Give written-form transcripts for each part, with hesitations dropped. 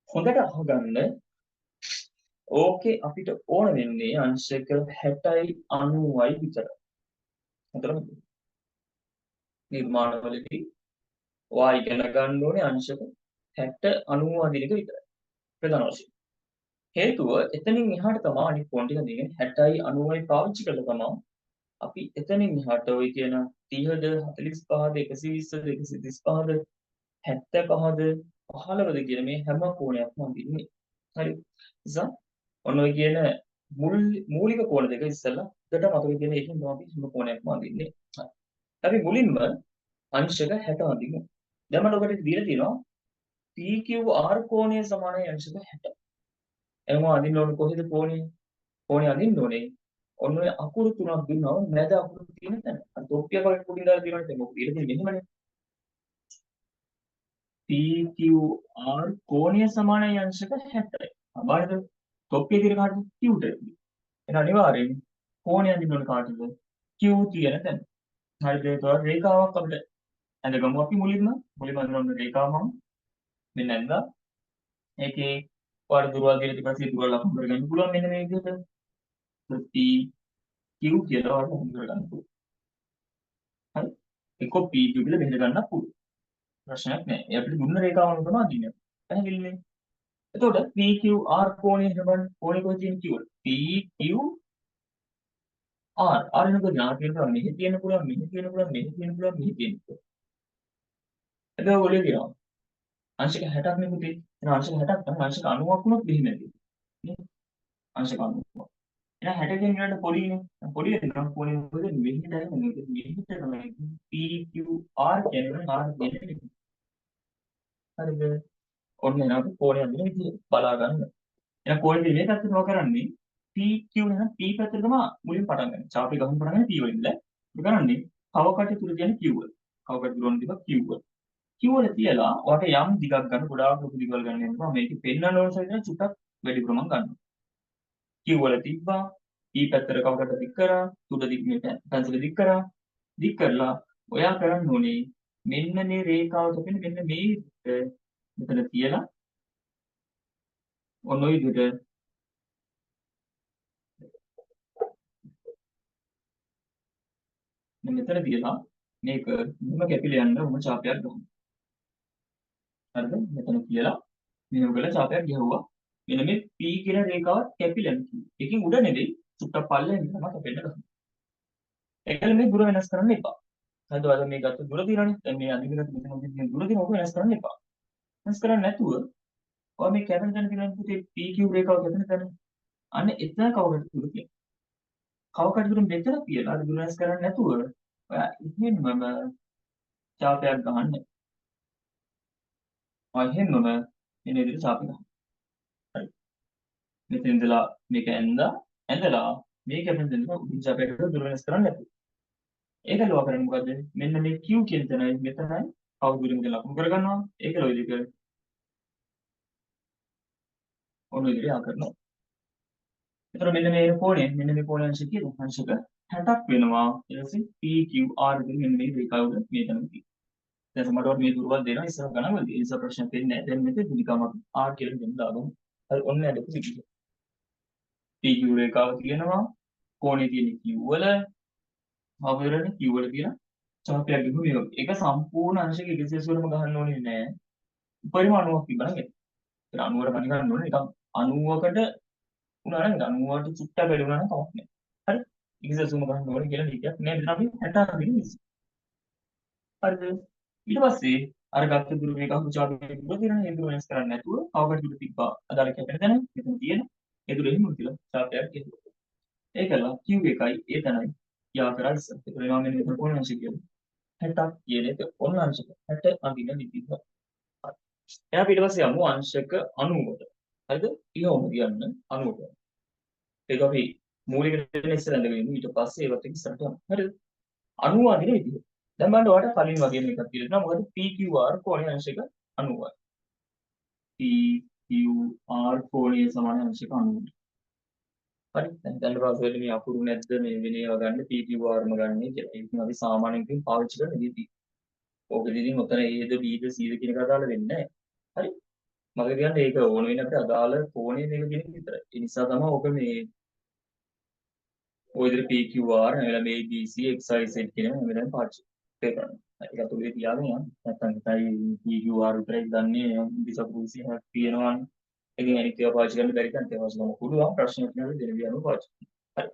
හොඳට අහගන්න. ඕකේ අපිට ඕන වෙන්නේ අංශක 60යි 90යි විතරයි. හොඳටම නිර්මාණවලදී ඔයා ඉගෙන ගන්න ඕනේ අංශක 60 90 අදින එක විතරයි. ප්‍රධාන වශයෙන්. හේතුව එතනින් එහාට තමයි අනිත් කෝණ ටික දෙන්නේ 60යි 90යි පාවිච්චි කරලා තමයි අපි එතනින් එහාට ඔය කියන 30ද 45ද 120ද 135ද 75ද 15ද කියන මේ හැම කෝණයක්ම අඳින්නේ. හරි. නිසා ඔන්න ඔය කියන මූලික කෝණ දෙක ඉස්සෙල්ලා හොඳට මතක තියෙන එකෙන් තමයි අපි හැම කෝණයක්ම අඳින්නේ. හරි. අපි මුලින්ම අංශක 60 අඳිමු. දැන් මට ඔකට දීලා තියෙනවා PQR කෝණය සමානයි අංශක 60. එහෙනම් අඳින්න ඕනේ කොහෙද කෝණය? කෝණය අඳින්න ඕනේ ඔන්න ඔය අකුරු තුනක් දුන්නාම මැද අකුරු තියෙන තැන. අර තොප්පියක් වගේ පොඩි දාලා තියෙනවනේ දැන් මොකද දීලා තියෙන්නේ මෙහෙමනේ. PQR කෝණය සමානයි අංශක 60යි. බලන්න තොප්පිය තියෙන කාටද? Q ට. එහෙනම් අනිවාර්යෙන් කෝණය අඳින්න ඕනේ කාටද? Q තියෙන තැන. හරිද? ඒතකොට රේඛාවක් අපිට ඇඳගමු අපි මුලින්ම අඳින්න ඕනේ රේඛාව මම මෙන්න ඇඳලා. ඒකේ ඔයාලට දුරවල් දීලා තිබ්බත් දුරවල් ලකුණු කරගන්න පුළුවන් මෙන්න මේ විදිහට. P Q කියලා ඔයාලට ලකුණු කරගන්න පුළුවන්. හරි? එක්ක P Q කියලා මෙහෙට ගන්නත් පුළුවන්. ප්‍රශ්නයක් නෑ. ඒ අපිට දුන්න රේඛාව අනුව තමයි අඳින්නේ. පැහැදිලිනේ? එතකොට P Q R කෝණය එහෙම බලන්න. කෝණය කොහෙද තියෙන්නේ Q වල? P Q R R එනකොට R තියෙන පුළුවන් මෙහෙ තියෙන්න පුළුවන් මෙහෙ තියෙන්න පුළුවන් මෙහෙ තියෙන්න පුළුවන් මෙහෙ තියෙන්න පුළුවන්. හැබැයි ඔයගොල්ලෝ කියනවා අංශක 60ක් නේ පුතේ. එහෙනම් අංශක 60ක් නම් අංශක 90ක් වුණොත් මෙහෙම ඇති. නේ? අංශක 90. එහෙනම් 60 කියන එකට පොඩිනේ. පොඩි වෙනවා කෝණය මොකද මෙහෙට ඇවිල්ලා මේක මෙහෙට තමයි P Q R කියන්නේ R කියන්නේ. හරිද? ඔන්න එහෙනම් අපි කෝණය අඳින විදිය බලා ගන්න. එහෙනම් කෝණය මේ පැත්තට මොකද කරන්නේ? P Q එහෙනම් P පැත්තට තමයි මුලින් පටන් ගන්න. චාපේ ගහන්න පටන් ගන්නේ P වලින් ඈ. අපි කරන්නේ කවකට තුර කියන්නේ Q වල. කවකට තුර වල තිබ්බ Q වල. Q වල තියලා ඔයාට යම් දිගක් ගන්න ගොඩාක් ලොකු දිගවල් ගන්න යනවා. මේකේ පෙන්වන්න ඕන සයිස් එක චුට්ටක් වැඩි ප්‍රමාණයක් ගන්න. Q වල තිබ්බා P පැත්තට කවකට දික් කරා තුඩ දික් මේ පැන්සල දික් කරා දික් කරලා ඔයා කරන්න ඕනේ මෙන්න මේ රේඛාව තොපෙන මෙන්න මේ විදිහට මෙතන තියලා ඔන්න ඔය විදිහට මෙතන තියලා මේක මෙහෙම කැපිලා යන්න ඔහොම චාපයක් ගහනවා. හරිද? මෙතන තියලා මෙහෙම කරලා චාපයක් ගැහුවා. මෙන්න මේ P කියන රේඛාවත් කැපිලා යනවා. ඒකෙන් උඩ නෙවෙයි චුට්ටක් පල්ලෙන් තමයි කැපෙන්න ගහන්නේ. ඒකල මේ දුර වෙනස් කරන්න එපා. හරිද? ඔයාලා මේ ගත්ත දුර තියෙනවනේ. දැන් මේ අඳින ගත්ත මෙතන තියෙන දුර තියෙන ඕක වෙනස් කරන්න එපා. වෙනස් කරන්නේ නැතුව ඔයා මේ කැපෙන තැන තියෙන පුතේ PQ රේඛාව කැපෙන තැන. අන්න එතන කවකට දුර තියෙනවා. කවකට දුර මෙතන තියලා අර දුර වෙනස් කරන්නේ නැතුව ඔයා එහෙම්මම චාපයක් ගහන්න. ඔයා එහෙම්මම මෙන්න විදිහට චාපය ගහන්න. හරි. මෙතන ඉඳලා මේක ඇඳලා මේ කැපෙන තැන උඩින් චාපයක් ගහලා දුර වෙනස් කරන්නේ නැතුව. ඒක ලෝක කරන්නේ මොකද්ද? මෙන්න මේ Q කියන තැනයි මෙතනයි කවුද දුරින් කියලා ලකුණු කරගන්නවා. ඒක ලෝ විදිහට ඔන්න විදිහට යා කරනවා. එතකොට මෙන්න මේ කෝණය මෙන්න මේ කෝණය අංශ කීයද? අංශක 60ක් වෙනවා. ඊට පස්සේ P Q R කියන මෙන්න මේ රේඛාව උඩ මේ තැනම තියෙනවා. දැන් සමහරවිට මේ දුරවල් දෙනවා ඉස්සර ගණන් වලදී. ඒ නිසා ප්‍රශ්නයක් වෙන්නේ නැහැ. දැන් මෙතන නිකම් අපි R කියලා දෙන්න දාගමු. හරි ඔන්න ඇදපු විදිහ. P Q රේඛාව තියෙනවා. කෝණය තියෙන්නේ Q වල. අවබෝධ Q වල තියෙන චාපයක් ගිහුම මේ වගේ. ඒක සම්පූර්ණ අංශක 180ම ගහන්න ඕනේ නෑ. උපරිම 90ක් තිබ්බනම් ඇති. ඒක 90ට පණි ගන්න ඕනේ. නිකන් 90කට වුණා නම් 90ට චුට්ටක් වැඩි වුණා නම් කමක් නෑ. හරි. 180ම ගහන්න ඕනේ කියලා නීතියක් නෑ. මෙතන අපි 60 අඳින විදිහ. හරිද? ඊට පස්සේ අර ගත්ත දුර මේ ගහපු චාපේ දුර තියෙන ඒ දුර වෙනස් කරන්නේ නැතුව කවකට දුර තිබ්බා. අදාළ කැපෙන තැන මෙතන තියෙන ඒ දුර එහෙම තියලා චාපයක් ගැහුවා. ඒකලා Q එකයි ඒ තැනයි යා කරා ඉස්සර. ඒතර මම මෙන්න මෙතන කොන අංශ කියලා 60ක් කියන එක ඔන්න අංශක 60 අඳින විදිහ. හරි. එහෙනම් ඊට පස්සේ යමු අංශක 90ට. හරිද? ඊළඟම කියන්න 90ට. ඒක අපි මූලික දෙන්න ඉස්සර ඇඳගෙන ඉමු. ඊට පස්සේ ඒවත් එක්ක ඉස්සරහට යමු. හරිද? 90 අඳින විදිහ. දැන් බලන්න ඔයාලට කලින් වගේම එකක් කියලා දෙනවා. මොකද PQR කෝණය අංශක 90යි. PQR කෝණය සමාන අංශක 90. හරි. දැන් හිතන්න බෑ මේ අකුරු නැද්ද මේ වෙන ඒවා ගන්න PQR ම ගන්නේ කියලා. ඒක ඉතින් අපි සාමාන්‍යයෙන් ඉතින් පාවිච්චි කරන විදිහ. ඕකෙදි ඉතින් ඔතන A the B the C ද කියන එක අදාළ වෙන්නේ නැහැ. හරි. මගේ කියන්නේ ඒක ඕන වෙන අපිට අදාළ කෝණය මේක කියන එක විතරයි. ඒ නිසා තමයි ඔක මේ ඔය විදිහට PQR හැම වෙලාවෙම ABC XYZ කියන හැම වෙලාවෙම පාවිච්චි කරන්නේ. ඒක අතුලේ තියාගෙන යන්න. නැත්තම් හිතයි PQR විතරයි දන්නේ දිශා 26ක් තියෙනවානේ. ඉතින් අනිත් ඒවා පාවිච්චි කරන්න බැරි තැන ඒවා පාවිච්චි කරන්න පුළුවන්. ප්‍රශ්නයක් නෑ දෙන විදිහම පාවිච්චි කරන්න. හරි.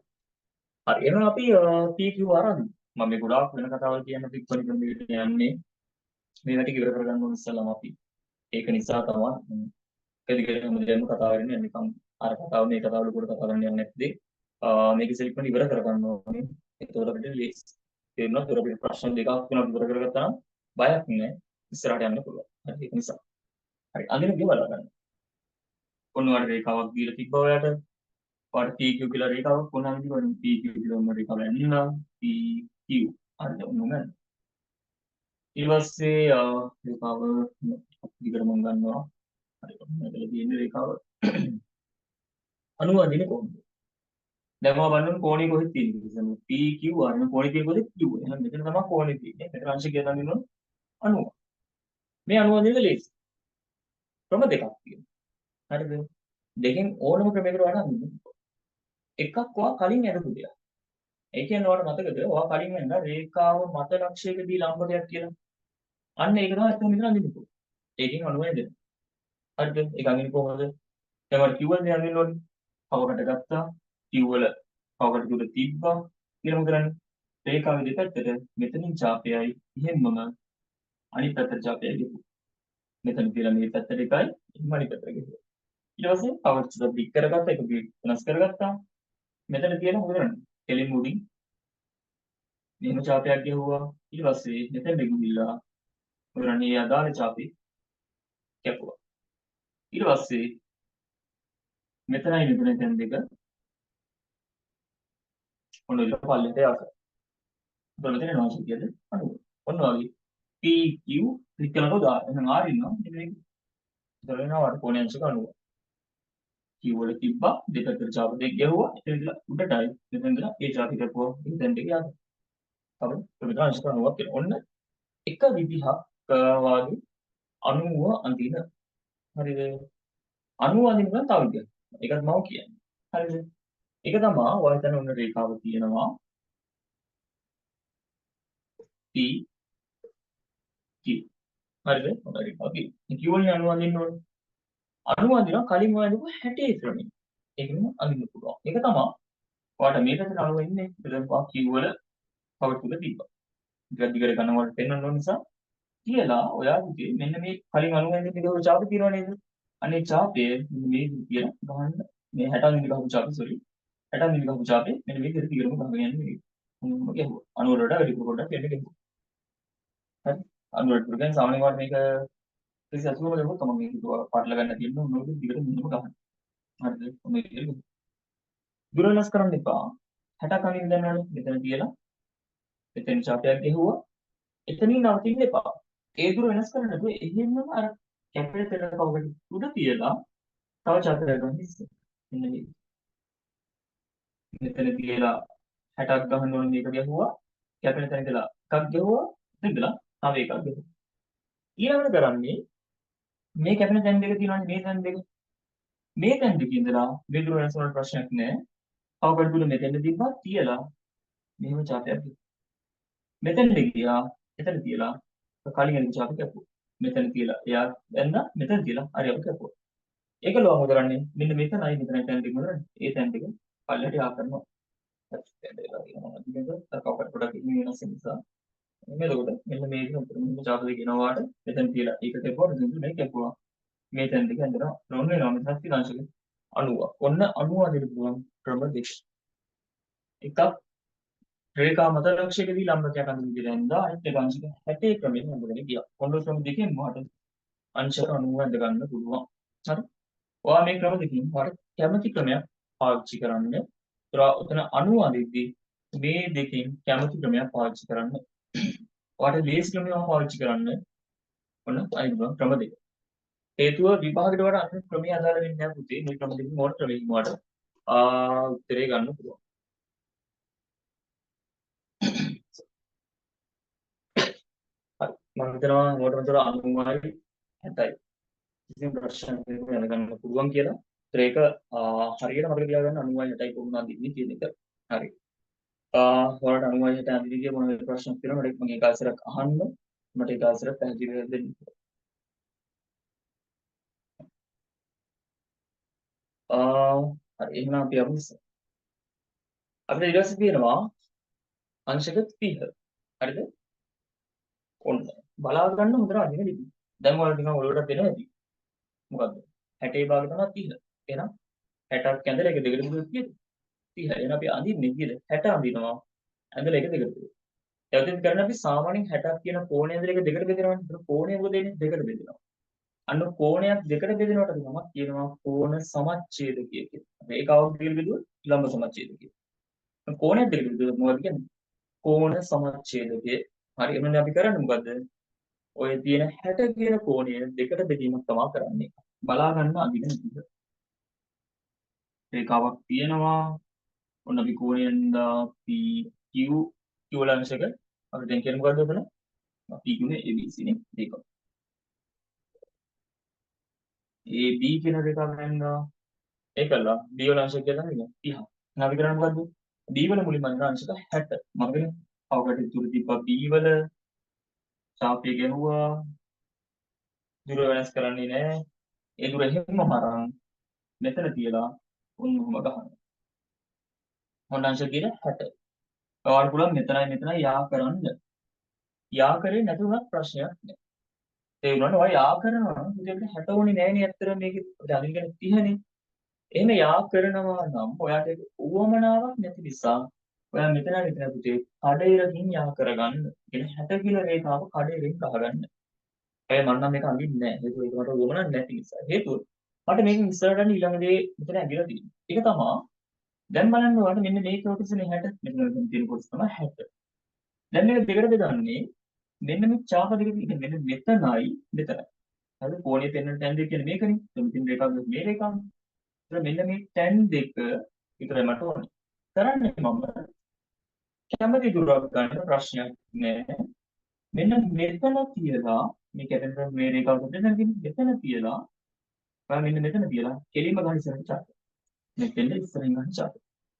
හරි එහෙනම් අපි PQR අඳිමු. මම මේ ගොඩාක් වෙන කතාවල් කියන්න ඉක්මනින් මේකට යන්නේ. මේ ටික ඉවර කරගන්න ඕන ඉස්සෙල්ලාම අපි. ඒක නිසා තමයි එක දිගටම හැමදේම කතා කරන්නේ නිකන් අර කතාව මේ කතාව ලොකුට කතා කරන්න යන්නේ නැත්නම් මේක ඉස්සෙල්ලා ඉවර කරගන්න ඕනේ. එතකොට අපිට ලේසි. තේරුණාද? ඒතර අපිට ප්‍රශ්න දෙකක් තුනක් ඉවර කරගත්තා නම් බයක් නෑ. ඉස්සරහට යන්න පුළුවන්. හරි ඒක නිසා. හරි අඳින විදිය බලා ගන්න. ඔන්න ඔයාලට රේඛාවක් දීලා තිබ්බා ඔයාලට. ඔයාලට PQ කියලා රේඛාවක් ඔන්න අඳින්න ඕනේ. PQ කියලා ඔන්න රේඛාව ඇන්නා. PQ. හරිද? ඔන්න ඔන්න. ඊට පස්සේ රේඛාව දිගට මම ගන්නවා. හරි ඔන්න මෙතන තියෙන රේඛාව අනුව අඳින්නේ කොහොමද? දැන් මම බලන්න කෝණය කොහෙද තියෙන්නේ කියලා. PQ අර කෝණය තියෙන්නේ කොහෙද? Q. එහෙනම් මෙතන තමයි කෝණය තියෙන්නේ. මෙතන අංශ කියලා අඳින්න ඕන 90. මේ 90 අඳින්න ලේසි. ක්‍රම දෙකක් තියෙනවා. හරිද? දෙකෙන් ඕනම ක්‍රමයකට ඔයාලට අඳින්න පුළුවන්. එකක් ඔයා කලින් ඇඳපු දෙයක්. ඒ කියන්නේ ඔයාලට මතකද? ඔයා කලින් ඇඳා රේඛාව මත ලක්ෂයකදී ලම්බකයක් කියලා. අන්න ඒක තමයි අතන මෙතන අඳින්න පුළුවන්. ඒකෙන් 90 ඇඳෙනවා. හරිද? ඒක අඳින්න කොහොමද? දැන් ඔයාලට Q වල අඳින්න ඕනේ. කවකට ගත්තා. Q වල කවකට දුර තිබ්බා. ඊළඟ මොකද කරන්නේ? රේඛාවේ දෙපැත්තට මෙතනින් චාපයයි එහෙම්මම අනිත් පැත්තට චාපයයි ගෙවුවා. මෙතන තියලා මේ පැත්තට එකයි එහෙම අනිත් පැත්තට ගෙවුවා. ඊට පස්සේ කවකට ටිකක් දික් කරගත්තා. ඒක වෙනස් කරගත්තා. මෙතන තියලා මොකද කරන්නේ? කෙලින්ම උඩින් මෙහෙම චාපයක් ගෙවුවා. ඊට පස්සේ මෙතෙන් ගිහිල්ලා මොකද කරන්නේ? ඒ අදාළ චාපේ කැපුවා. ඊට පස්සේ මෙතනයි මෙතන තැන් දෙක ඔන්න ඔය විදිහට පල්ලෙට යා කරා. එතකොට මෙතන එනවා කීයද? 90. ඔන්න වගේ PQ click කරනකොට දාන්න. එහෙනම් R ඉන්නවා. මෙන්න මේක. එතකොට වෙනවා අර කෝණය අංශක 90. Q වල තිබ්බා දෙපැත්තට චාප දෙක ගැහුවා. එතන ඉඳලා උඩටයි මෙතන ඉඳලා ඒ චාප කැපුවා. ඒ තැන් දෙක යා කරා. තව මෙතන අංශක 90ක් එනවා. ඔන්න එක විදිහක් වාගේ 90 අඳින. හරිද? 90 අඳින නම් තව විදිහක්. ඒකත් මම කියන්නේ. හරිද? ඒක තමයි ඔය හිතන්න ඔන්න රේඛාව තියෙනවා. P Q. හරිද? ඔන්න රේඛාව තියෙනවා. මේ Q වලින් 90 අඳින්න ඕනේ. 90 අඳිනවා කලින් ඔය අඳපු 60 ක්‍රමයෙන්. ඒකෙම අඳින්න පුළුවන්. ඒක තමයි ඔයාලට මේ පැත්තට 90 ඉන්නේ. මෙතන පහ Q වල කවර් තුල තිබ්බා. ටිකක් දිගට ගන්න ඔයාලට පෙන්වන්න ඕන නිසා කියලා ඔයාගේ මෙන්න මේ කලින් 90 අඳින්න ගහපු චාපේ තියෙනව නේද? අනේ චාපය මෙන්න මේ විදියට ගහන්න. මේ 60 අඳින්න ගහපු චාපේ සෝරි 60 අඳින්න ගහපු චාපේ මෙන්න මේ විදියට දිගටම ගහගෙන යන්න මේ. මොනම ගැහුවා. 90 වලට වැඩි පොඩ්ඩක් එන්න ගැහුවා. හරි. 90 වලට කියන්නේ සාමාන්‍යයෙන් ඔයාලට මේක 180ම ගැහුවොත් තමයි මේක පටල ගන්න තියෙන ඕන ඔය දිගට මෙහෙම ගහන්න. හරිද? ඔන්න ඔය විදියට ගහන්න. දුර වෙනස් කරන්න එපා. 60ක් අඳින්න දන්නවනේ. මෙතන තියලා මෙතන චාපයක් ගැහුවා. එතනින් නවතින්න එපා. ඒ දුර වෙනස් කරන්න නැතුව එහෙමම අර කැපෙන තැන කවකට උඩ තියලා තව චාපයක් ගන්න ඉස්සර. මෙන්න මේ. මෙතන තියලා 60ක් ගහන්න ඕනේ මේක ගැහුවා. කැපෙන තැන ඉඳලා එකක් ගැහුවා. එතන ඉඳලා තව එකක් ගැහුවා. ඊළඟට කරන්නේ මේ කැපෙන තැන් දෙක තියෙනවානේ මේ තැන් දෙක. මේ තැන් දෙකේ ඉඳලා මේ දුර වෙනස් වුණාට ප්‍රශ්නයක් නෑ. කවකට දුර මෙතෙන්ද තිබ්බා තියලා මෙහෙම චාපයක් ගැහුවා. මෙතෙන්ද ගියා එතන තියලා කලින් අනිත් චාප කැපුවා. මෙතන තියලා එයා ඇඳා මෙතන තියලා හරි අපි කැපුවා. ඒක ලොව මොකද කරන්නේ? මෙන්න මෙතනයි මෙතනයි තැන් දෙක මොකද කරන්නේ? ඒ තැන් දෙක පල්ලෙහාට යා කරනවා. හරි දැන් වෙලා තියෙනවා මොනවද කියනද? අර කවකට පොඩක් ඉන්නේ වෙනස් වෙන නිසා. මෙන්න එතකොට මෙන්න මේ විදිහට උත්තර මෙන්න චාප දෙක එනවා වාට මෙතන තියලා ඒක කැපුවා මෙතන තියලා මේක කැපුවා. මේ තැන් දෙක ඇඳලා රොන් වෙනවා මෙතන තියෙන අංශක 90. ඔන්න 90 අඳින්න පුළුවන් ක්‍රම දෙක. එකක් රේඛා මත ලක්ෂයකදී ලම්බකයක් අඳින විදිහට ඇඳා අනිත් එක අංශක 60 ක්‍රමයෙන් ඇඳගෙන ගියා. ඔන්න ඔය ක්‍රම දෙකෙන් ඔයාලට අංශක 90 ඇඳ ගන්න පුළුවන්. හරි. ඔයා මේ ක්‍රම දෙකෙන් ඔයාලට කැමති ක්‍රමයක් පාවිච්චි කරන්න. ඒතර ඔතන 90 අඳිද්දී මේ දෙකෙන් කැමති ක්‍රමයක් පාවිච්චි කරන්න. ඔයාලට ලේසි ක්‍රමයක් පාවිච්චි කරන්න. ඔන්න අනිත් ක්‍රම දෙක. හේතුව විභාගයට වඩා අනිත් ක්‍රමය අදාළ වෙන්නේ නැහැ පුතේ. මේ ක්‍රම දෙකෙන් ඕන ක්‍රමයකින් ඔයාලට උත්තරේ ගන්න පුළුවන්. හරි. මම හිතනවා මොකටද 90යි 60යි. කිසිම ප්‍රශ්නයක් නැතුව යන ගන්න පුළුවන් කියලා. ඒතර ඒක හරියට මතක තියාගන්න 90යි 60යි කොහොමද අඳින්නේ කියන එක. හරි. ඔයාලට 90යි 60 අඳින්නේ කියලා මොන වගේ ප්‍රශ්නයක් තියෙනවද මට මම ඒක ආසරක් අහන්න. මට ඒක ආසරක් පැහැදිලි කරලා දෙන්න. හරි එහෙනම් අපි යමු. අපිට ඊට පස්සේ තියෙනවා අංශක 30. හරිද? ඔන්න බලා ගන්න හොඳට අඳින විදිහ. දැන් ඔයාලට නිකන් ඔළුවට දෙනවා ඇති. මොකද්ද? 60 භාගය තමයි 30. එහෙනම් 60ක් ඇඳලා ඒක දෙකට බෙදුවොත් කීයද? 30. එහෙනම් අපි අඳින්නේ කීයද? 60 අඳිනවා. ඇඳලා ඒක දෙකට බෙදුවා. එතෙන් කරන්නේ අපි සාමාන්‍යයෙන් 60ක් කියන කෝණය ඇඳලා ඒක දෙකට බෙදනවනේ. ඒතර කෝණය මොකද වෙන්නේ? දෙකට බෙදෙනවා. අන්න කෝණයක් දෙකට බෙදෙනවට අපි නමක් කියනවා කෝණ සමච්ඡේදකය කියලා. අපි ඒක අවුත් දෙකට බෙදුවොත් ලම්බ සමච්ඡේදකය. කෝණයක් දෙකට බෙදුවොත් මොකද කියන්නේ? කෝණ සමච්ඡේදකය. හරි එහෙනම් අපි කරන්නේ මොකද්ද? ඔය තියෙන 60 කියන කෝණය දෙකට බෙදීමක් තමයි කරන්නේ. බලා ගන්න අඳින විදිහ. රේඛාවක් තියෙනවා. ඔන්න අපි කෝණයෙන් දා PQ Q වල අංශක අපි දැන් කියන්නේ මොකද්ද ඔතන? PQ නේ ABC නේ ඒක. AB කියන රේඛාව ගන්නවා. ඒකලා B වල අංශක කියලා නේද? 30. එහෙනම් අපි කරන්නේ මොකද්ද? B වල මුලින්ම අඳින අංශක 60. මම අවකට තුරු තිබ්බා B වල චාපය ගැහුවා. දුර වෙනස් කරන්නේ නෑ. ඒ දුර එහෙමම අරන් මෙතන තියලා ඔන්න ඔහොම ගහනවා. ඔන්න අංශක කියලා 60. ඔයාලට පුළුවන් මෙතනයි මෙතනයි යා කරන්න. යා කරේ නැතුණත් ප්‍රශ්නයක් නෑ. තේරුණානේ ඔයා යා කරනවා නම් ඉතින් අපිට 60 ඕනේ නෑනේ ඇත්තටම මේකේ අපිට අඳින්න කියන්නේ 30 නේ. එහෙම යා කරනවා නම් ඔයාට ඒක උවමනාවක් නැති නිසා ඔයා මෙතන මෙතන පුතේ කඩේරකින් යා කරගන්න. කියන්නේ 60 කියලා රේඛාව කඩේරෙන් ගහගන්න. හැබැයි මම නම් මේක අඳින්නේ නෑ. හේතුව ඒක මට උවමනාවක් නැති නිසා. හේතුව මට මේක ඉස්සරහට යන ඊළඟ දේ මෙතන ඇඟිලා තියෙනවා. ඒක තමා දැන් බලන්න ඔයාලට මෙන්න මේ කොටසනේ 60. මෙතන තියෙන කොටස තමයි 60. දැන් මේක දෙකට බෙදන්නේ මෙන්න මේ චාප දෙක තියෙන මෙන්න මෙතනයි මෙතනයි. හරිද? කෝණය පෙන්වන තැන් දෙක කියන්නේ මේකනේ. දැන් මෙතන රේඛාව මේ රේඛාවනේ. ඒතර මෙන්න මේ තැන් දෙක විතරයි මට ඕනේ. කරන්නේ මම කැමති දුරක් ගන්න ප්‍රශ්නයක් නෑ. මෙන්න මෙතන තියලා මේ කැපෙන මේ රේඛාව දෙන්න තියෙන්නේ මෙතන තියලා ඔයා මෙන්න මෙතන තියලා කෙලින්ම ගන්න ඉස්සරහට චාප. මෙතෙන්ද ඉස්සරහින් ගන්න චාප.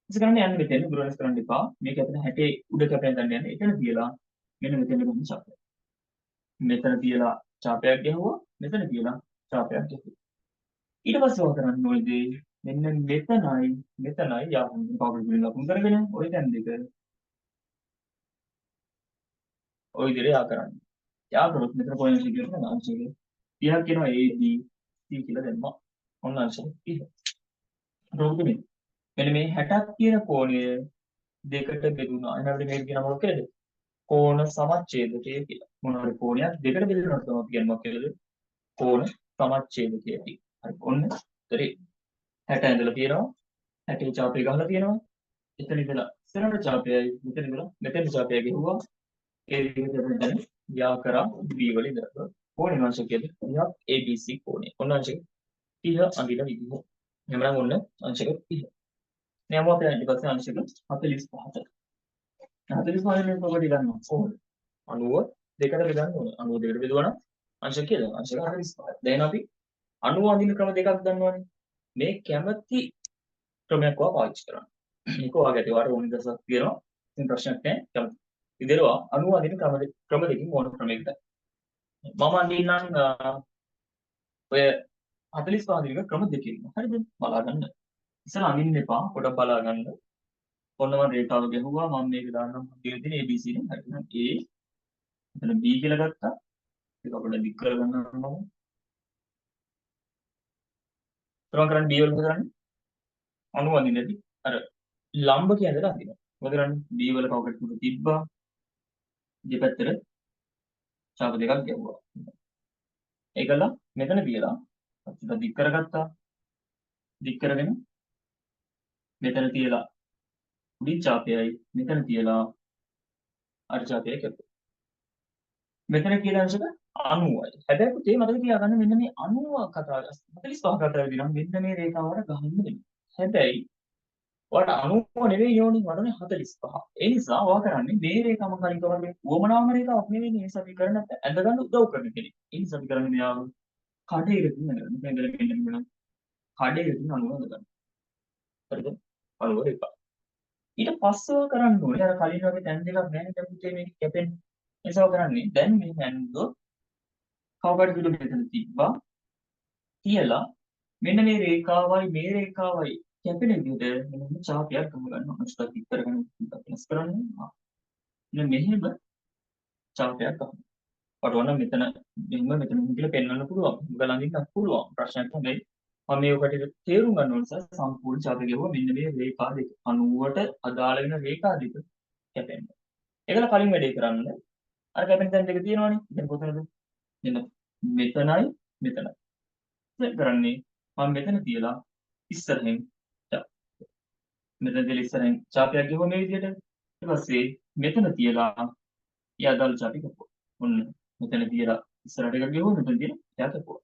ඉතින් කරන්නේ යන්න මෙතෙන් දුර වෙනස් කරන්න එපා. මේක ඇතුළේ 60 උඩ කැපෙන තැන යන්න. එතන තියලා මෙන්න මෙතෙන්ද ගන්න චාප. මෙතන තියලා චාපයක් ගැහුවා. මෙතන තියලා චාපයක් ගැහුවා. ඊට පස්සේ ඔයා කරන්න ඕනේ දේ මෙන්න මෙතනයි මෙතනයි යාගෙන කවුරු වලින් ලකුණු කරගෙන ඔය තැන් දෙක ඔය විදිහට යා කරන්න. යා කරොත් මෙතන කොහොමද කියන්නේ අංශක 30ක් කියනවා A B C කියලා දැම්මා. ඔන්න අංශක 30. රෝගුනේ මෙන්න මේ 60ක් කියන කෝණය දෙකට බෙදුණා. එහෙනම් අපිට මේක කියන මොකක්ද කියලාද? කෝණ සමච්ඡේදකය කියලා. මොන හරි කෝණයක් දෙකට බෙදෙනවට තමයි අපි කියන්නේ මොකක් කියලාද? කෝණ සමච්ඡේදකය කියලා. හරි ඔන්න උත්තරේ 60 ඇඳලා තියෙනවා. 60 චාපය ගහලා තියෙනවා. එතන ඉඳලා ඉස්සරහට චාපයයි මෙතන ඉඳලා මෙතෙන් චාපය ගැහුවා. ඒ විදිහට දැන් යා කරා B වල ඉඳලා කෝණේ අංශකයද 30ක් ABC කෝණය. ඔන්න අංශක 30 අඳින විදිහ. එහෙමනම් ඔන්න අංශක 30. නෑ මොකද ඊට පස්සේ අංශක 45ට. 45 වෙනකොට ඔබට ගන්නවා කොහොමද? 90 දෙකට බෙදන්න ඕන. 90 දෙකට බෙදුවා නම් අංශක කීයද? අංශක 45. දැන් අපි 90 අඳින ක්‍රම දෙකක් දන්නවනේ. මේ කැමැති ක්‍රමයක් ඔයා පාවිච්චි කරන්න. මේක ඔයාගේ ඇති. ඔයාට ඕන දවසක් තියෙනවා. ඉතින් ප්‍රශ්නයක් නෑ. කැමති. ඉතින් ඔයා 90 අඳින ක්‍රම දෙකකින් ඕන ක්‍රමයකට. මම අඳින්නම් ඔය 45 අඳින ක්‍රම දෙකකින්. හරිද? බලා ගන්න. ඉස්සර අඳින්න එපා. පොඩක් බලා ගන්න. ඔන්න මම රේඛාව ගැහුවා. මම මේක දාන්නම් දීලා තියෙන ABC නේ. හරි. එහෙනම් A මෙතන B කියලා ගත්තා. ඒක අපිට දික් කරගන්න මම. ඊළඟ කරන්නේ B වල මොකද කරන්නේ? 90 අඳින්නදී අර ලම්බ කියන දේ අඳිනවා. මොකද කරන්නේ? B වල කවකට තුන තිබ්බා. දෙපැත්තට චාප දෙකක් ගැහුවා. ඒකලා මෙතන තියලා අපිට දික් කරගත්තා. දික් කරගෙන මෙතන තියලා උඩින් චාපයයි මෙතන තියලා අර චාපයයි කැපුවා. මෙතන කියන අංශක 90යි. හැබැයි පුතේ මතක තියාගන්න මෙන්න මේ 90 කතාව 45 කතාවේදී නම් මෙන්න මේ රේඛාවට ගහන්න වෙනවා. හැබැයි ඔයාලට 90 නෙවෙයි ඕනේ, මට ඕනේ 45. ඒ නිසා ඔයා කරන්නේ මේ රේඛාවම කලින් කරන්නේ උවමනාම රේඛාවක් නෙවෙයි. ඒ නිසා අපි කරන්නේ ඇඳ ගන්න උදව් කරන කෙනෙක්. ඒ නිසා අපි කරන්නේ මෙයාව කඩේ ඉරකින් ඇඳගන්න. මෙතන ඉඳලා මෙන්න මෙහෙම කඩේ ඉරකින් 90 ඇඳගන්න. හරිද? 90 රේඛා. ඊට පස්සෙව කරන්න ඕනේ අර කලින් වගේ තැන් දෙකක් නෑනේ දැන් පුතේ මේක කැපෙන්නේ. ඒ නිසා කරන්නේ දැන් මෙහෙම ඇන්දොත් කවකට දුර මෙතන තිබ්බා කියලා මෙන්න මේ රේඛාවයි මේ රේඛාවයි කැපෙන විදිහට මෙන්න මේ චාපයක් ගහ ගන්නවා. අංශක කරගන්න වෙනස් කරන්න. මෙන්න මෙහෙම චාපයක් ගහනවා. වඩවන මෙතන මෙහෙම මෙතන මෙහෙම කියලා පෙන්වන්න පුළුවන්. මොකද ළඟින් පුළුවන්. ප්‍රශ්නයක් නැහැ. මම මේ ඔකට තේරුම් ගන්න ඕන නිසා සම්පූර්ණ චාපය ගැහුවා මෙන්න මේ රේඛා දෙක 90ට අදාළ වෙන රේඛා දෙක කැපෙන්න. ඒකල කලින් වැඩේ කරන්න. අර කැපෙන තැන් දෙක තියෙනවනේ. දැන් කොතනද? මෙන්න මෙතනයි මෙතනයි. දැන් කරන්නේ මම මෙතන තියලා ඉස්සරහින් මෙතන තියලා ඉස්සරහින් චාපයක් ගැහුවා මේ විදිහට. ඊට පස්සේ මෙතන තියලා ඒ අදාළ චාපය කැපුවා. ඔන්න මෙතන තියලා ඉස්සරහට එකක් ගැහුවා, මෙතන තියලා එයා කැපුවා.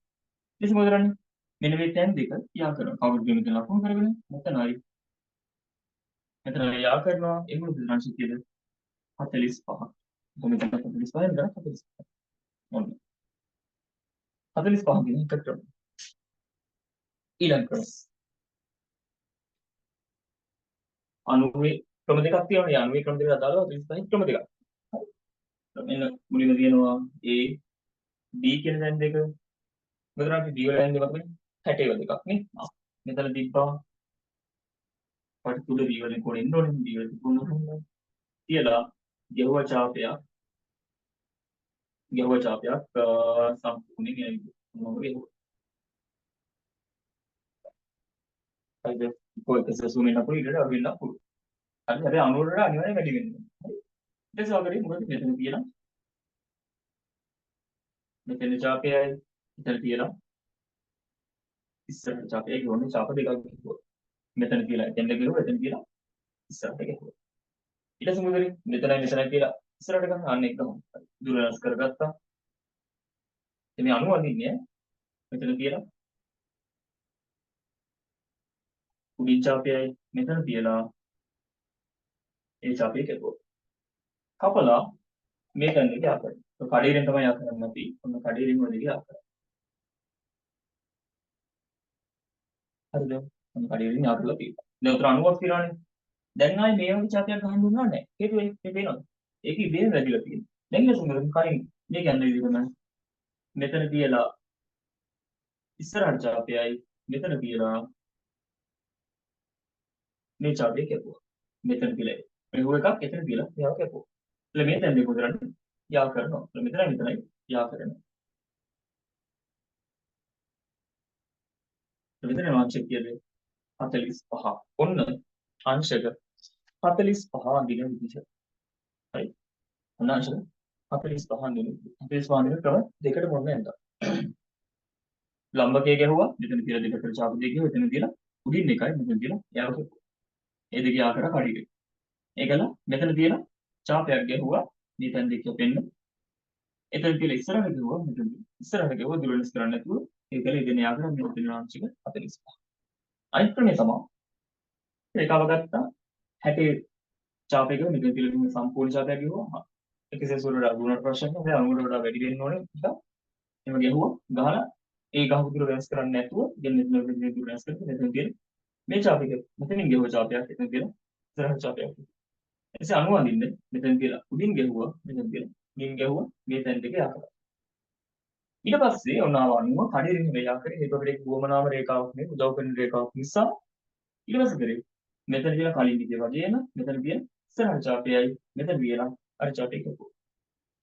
ඊට පස්සේ මොකද කරන්නේ? මෙන්න මේ තැන් දෙක යා කරනවා. කවුරුද මෙතන ලකුණු කරගෙන මෙතනයි මෙතන යා කරනවා. ඒ මොකද අංශ කීයද? 45. මෙතන 45 මෙතන 45. ඔන්න 45 කියන එක ක්‍රම. ඊළඟ ක්‍රම 90 ක්‍රම දෙකක් තියෙනවා. මේ 90 ක්‍රම දෙකට අදාළව 45 ක්‍රම දෙකක්. හරි. මෙන්න මුලින්ම තියෙනවා A B කියන තැන් දෙක. මෙතන අපි B වල යන්නේ මොකද? 60 දෙකක් නේ. මෙතන තිබ්බා පටි තුල B වලින් කොන එන්න ඕනේ. B වල තිබුණොත් තියලා ගැහුවා චාපයක්. ගැහුවා චාපයක් සම්පූර්ණයෙන් එන්නේ. මොනවද ගැහුවා? හරිද? කොයි එකසසු වෙන්න පුළුවන් ඊට අඩු වෙන්න පුළුවන්. හරි. හැබැයි 90ට අනිවාර්යයෙන් වැඩි වෙන්න ඕනේ. හරි. ඊට පස්සේ ඔය කරේ මොකද මෙතන තියලා මෙතන චාපයයි මෙතන තියලා ඉස්සරහට චාපයයි ගිහුවනේ චාප දෙකක් ගිහුවා. මෙතන තියලා එතෙන්ද ගිහුවා, එතන තියලා ඉස්සරහට ගිහුවා. ඊට පස්සේ මොකද කරේ? මෙතනයි මෙතනයි තියලා ඉස්සරහට ගන්න අන්න එක ගමු. හරි. දුර වෙනස් කරගත්තා. ඉතින් මේ 90 අඳින්නේ මෙතන තියලා උඩින් චාපයයි මෙතන තියලා ඒ චාපය කැපුවා. කපලා මේ තැන් දෙක යා කරනවා. කඩේරෙන් තමයි යා කරන්නේ අපි. ඔන්න කඩේරෙන් ඔය දෙක යා කරා. හරිද? ඔන්න කඩේරෙන් යා කරලා තියෙනවා. දැන් උතර 90ක් තියෙනවානේ. දැන් ආයේ මේ වගේ චාපයක් ගහන්න දුන්නා නෑ. හේතුව ඒ පේනවද? ඒක ඉබේම වැදිලා තියෙනවා. දැන් ඊට පස්සේ කලින් මේක යන විදිහ තමයි මෙතන තියලා ඉස්සරහට චාපයයි මෙතන තියලා මේ චාපය කැපුවා. මෙතන තියලා මෙහුව එකක් එතන තියලා මෙයාව කැපුවා. එළ මේ තැන් දෙක උදරන්න යා කරනවා. එළ මෙතනයි මෙතනයි යා කරනවා. මෙතන අංශක කීයද? 45. ඔන්න අංශක 45 අඳින විදිහ. හරි. ඔන්න අංශක 45 අඳින විදිහ. 45 අඳින ක්‍රම දෙකට මොන යන්ද? ලම්බකයේ ගැහුවා. මෙතන තියලා දෙකට චාප දෙක ගැහුවා. එතන තියලා උඩින් එකයි මෙතන තියලා එයාව කැපුවා. ඒ දෙක යා කරා කඩිරේ. ඒකල මෙතන තියලා චාපයක් ගැහුවා. මේ තැන් දෙක කැපෙන්න. එතන තියලා ඉස්සරහට ගැහුවා. මෙතන ඉස්සරහට ගැහුවා දුර වෙනස් කරන්නේ නැතුව. ඒකල ඉතින් යා කරා මෙතන අංශක 45. අනිත් ක්‍රමය තමයි රේඛාව ගත්තා 60 චාපයක මෙතන තියලා මේ සම්පූර්ණ චාපයක් ගැහුවා. එකසේ වලට අඩු වුණාට ප්‍රශ්නයක් නෑ. 90ට වඩා වැඩි වෙන්න ඕනේ. නිසා එහෙම ගැහුවා. ගහලා ඒ ගහපු දුර වෙනස් කරන්නේ නැතුව ඉතින් මෙතන මෙතන දුර වෙනස් කරලා මෙතන තියලා මේ චාපයක මෙතනින් ගැහුවා චාපයක් එතන තියලා ඉස්සරහ චාපයක්. එසේ 90 අඳින්න මෙතන තියලා උඩින් ගැහුවා මෙතන තියලා උඩින් ගැහුවා මේ තැන් දෙක යා කරා. ඊට පස්සේ ඔන්න ආව 90 කඩේරින් මේ යා කරේ හේතුව අපිට වුවමනාම රේඛාවක් නේ උදව් කරන රේඛාවක් නිසා ඊට පස්සේ කරේ මෙතන තියලා කලින් විදිය වගේම මෙතන තියලා ඉස්සරහ චාපයයි මෙතන තියලා අර චාපය කැපුවා.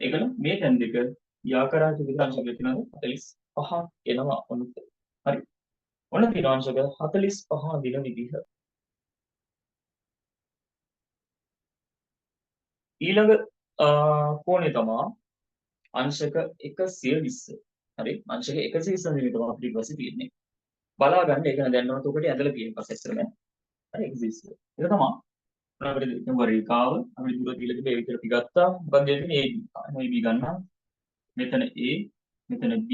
ඒකල මේ තැන් දෙක යා කරා විතර අංශක තියෙනවද 45 එනවා ඔන්න. හරි. ඔන්න තියෙන අංශක 45 අඳින විදිහ. ඊළඟ කෝණය තමයි අංශක 120. හරි. අංශක 120 අඳින තමයි අපිට ඊට පස්සේ තියෙන්නේ. බලා ගන්න ඒක නේද දැන් නෝත් ඔකට ඇදලා තියෙන පස්සේ ඉස්සරම. හරි 120. ඒක තමයි අපිට දෙන්න රේඛාව අපිට දුර දීලා තිබේ ඒ විතර අපි ගත්තා. මොකක්ද දෙන්නේ AB. AB ගන්නවා. මෙතන A මෙතන B